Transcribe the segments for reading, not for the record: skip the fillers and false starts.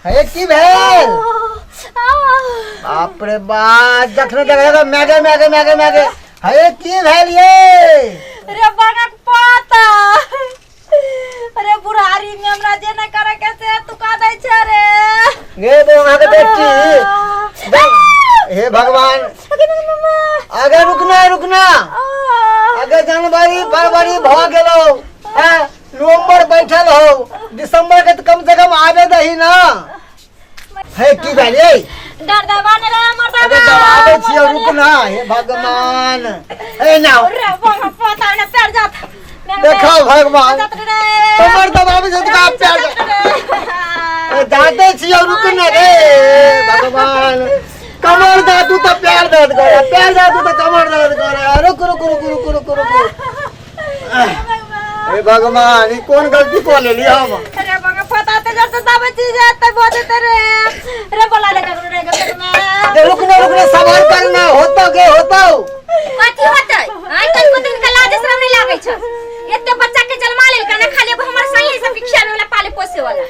हे की भेल? बाप रे बाप, जखने देखै तऽ मैगे मैगे मैगे मैगे। हे की भेल ये? रे बागाक पाता, अरे बुढ़ारी में हमरा जे नहीं करे के से तू का दै छे रे। गे बो अहाँ के बेटी, हे भगवान। आगे रुकना रुकना, आगे जनवरी फरवरी भ गेलो, हैं नवंबर बैठल हो, दिसंबर के तो कम से कम आवे दही ना। हे की भेल ये? डर दबा ने रे मर। अरे दबावे छियो, रुकना। हे भगवान, हे ना। रे बागाक पाता ने पैर जात। देखो भगवान, कमर दबावे छै तऽ प्यार जाते छियो, रुकना रे भगवान। कमर दादू तो प्यार दर्द करे, प्यार दादू तो कमर दर्द करे। रुक रुक रुक रुक रुक रुक। हे भगवान, ई कोन गलती कऽ लेली हम? अरे बाबा, पता ते जब से सब चीज है ते बोझ ते रे रे बोला ले ककरो रे गप में। ए, रुकना रुकना, सवाल करना होतो गे होतो। कथी होतै? आइ कनको दिन के लाज शरम नहीं लागै छै? एते बच्चा के जन्मा लेल ना, खाली एगो हमर साई सब के खियावे वाला, पाले पोसे वाला।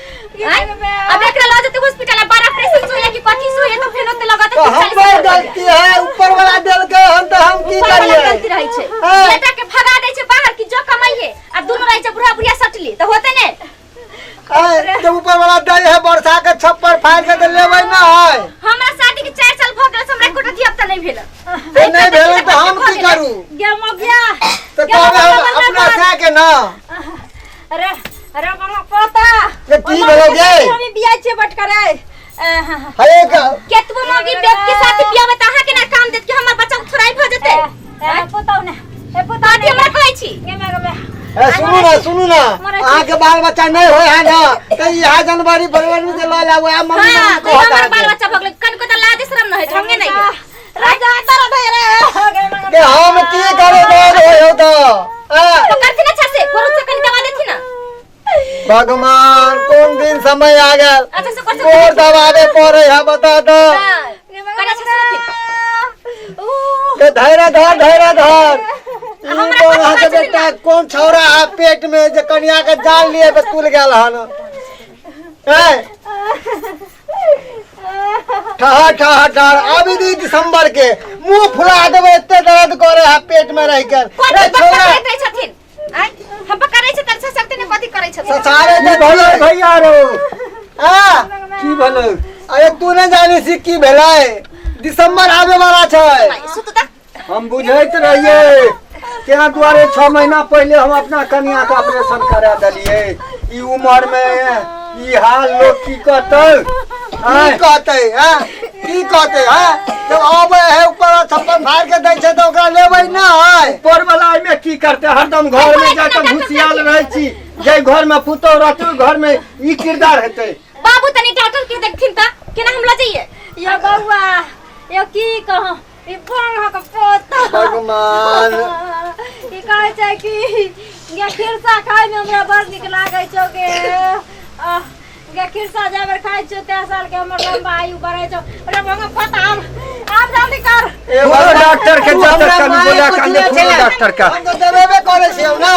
आँय? अब एकरा लऽ जेतै हॉस्पिटल, बड़ा ऑपरेशन से होइए कि कथी से होइए, तो फेर ओते लगत। तो हमर गलती है? ऊपर वाला देलकै हन तऽ हम की ऊपर वाला करियै? गलती रहै छै। हाँ। बेटा के भगा दै छै बाहर कि जो कमाइए, आ दुनू रहै छै बुढ़ा बुढ़िया सटली तऽ होतै ने? आँय, जब ऊपर वाला दै है वर्षा के छप्पर फाड़ के तऽ लेबै ना है। हमरा शादी के 4 साल भऽ गेल, से हमरा एकोटा धिया पुता नहि भेल। तऽ नहि भेलै तऽ हम की करू? गे मगिया। तऽ कहबै हम अपना साय के ना। अरे अरे बाबा पोता। ये की भेलो गे? हम बियाह छे बट करे। हे केतबो मौगी बेब के साथ बियाह में तऽ अहाँ के ना काम देत कि हमर बच्चा के थोड़ाई भऽ जेतै? ए पोता ने, ए पोता। कथी हमरा कहै छी? गे गे गे। ए, सुनू ना सुनू ना, अहाँ के बाल बच्चा नहीं होय है ना तऽ इएह जनवरी फरवरी के लऽ लाबू आ मम्मी। हाँ, मम्मी तऽ कहत हमर बाल अहाँके। बच्चा भऽ गेलै, कनको तऽ लाज शरम न होइ, ढंगे नहि है। राजा तर दे रे गे। के हम की करे दर्द होय हो तऽ आ? तो करथिन अच्छा से, गोरू से कनि दबा देथिन ना। भगवान, कोन दिन समय आ गेल। अच्छा से कर। गोर दबावे पड़े है, बता दो। कनि अच्छा से करथिन। के धैर्य धर, धैर्य धर। ई हमरा बोल कथी अहाँ के कहै छथिन? बेटा कोन छौड़ा है पेट में जे कनिया के जान लिए पे तुल गेल हन? ए ठहर ठहर ठहर, अभी दी दिसंबर के मुंह फुला देबै, एते दर्द करे है पेट में रह के। कथी रे बकबक छौड़ा। करैत रहै छथिन? आँय, हम पकड़ै छै तऽ अच्छा सकते ने, कथी करै छथिन? ससारे की जे भेलै भैया रो? आ की भेलै? अरे तू नहीं जानी छी की भेलै, दिसंबर आबे वाला छै। सुतू तऽ। हम बुझैत रहियै, तें दुआरे 6 महीना पहिले हम अपना कनिया के ऑपरेशन करा देलियै। ई उम्र में ई हाल, लोग की कहतै? की आँय? कहतै हैं, की कहतै हैं? जब आबै है ऊपर छप्पर फाड़ के दै छै तऽ ओकरा लेबै ना है। ऊपर वाला एहिमे की करतै? हरदम घर में जाके घुसियाल रहै छी। जाहि घर में पुतहु रहतै ओहि घर में ई किरदार हेतै। बाबू, तनी डॉक्टर के देखथिन तऽ केना हम लऽ जइयै? यो बौआ, यो की कहूं, ई बांह के पोता। भगवान। ई कहै छै कि गे खिरसा खाय में हमरा बड़ नीक लागै छौ गे। आह, गे खिरसा जाय बेर खाइ छियौ तें साल के हमर लम्बा आयु बढ़ै छौ। अरे बांह पोता, आब आब जल्दी कर। ए बोलो भगवान, डॉक्टर के तू जब तक हमरा कनी माय बोला पुछने कांदे छलै। डॉक्टर का। हम तऽ देबेबे करै छियौ ना।